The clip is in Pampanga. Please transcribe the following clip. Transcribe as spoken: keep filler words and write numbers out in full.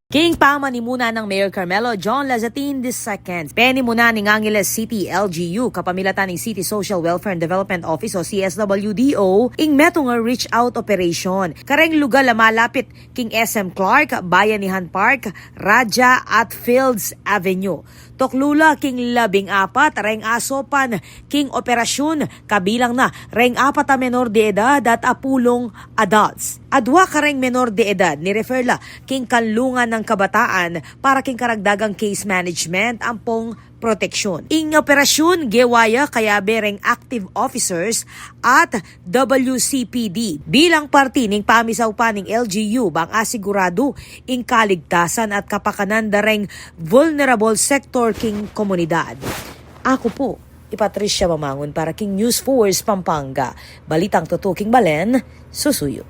King pamanimuna nang Mayor Carmelo John Lazatin the second, penimunan ning Angeles City L G U kapamilatan ning City Social Welfare and Development Office o C S W D O ing metung a reach out operation kareng lugal a malapit king S M Clark, Bayanihan Park, Raja at Fields Avenue. Tuklu la king labing apat reng asopan king operasyun, kabilang na reng apat a menor de edad at apulung adults. Adwa kareng menor de edad, ni-refer la king kanlungan nang kabataan para king karagdagang case management ampong proteksyon. Ing operasyun gewa ya kayabe reng active officers at W C P D bilang parti ning pamisaupan ning L G U bang asiguradu ing kaligtasan at kapakanan da reng vulnerable sector king komunidad. Aku pu i Patricia Mamangun para king News Force Pampanga. Balitang tutu king balen, susuyu.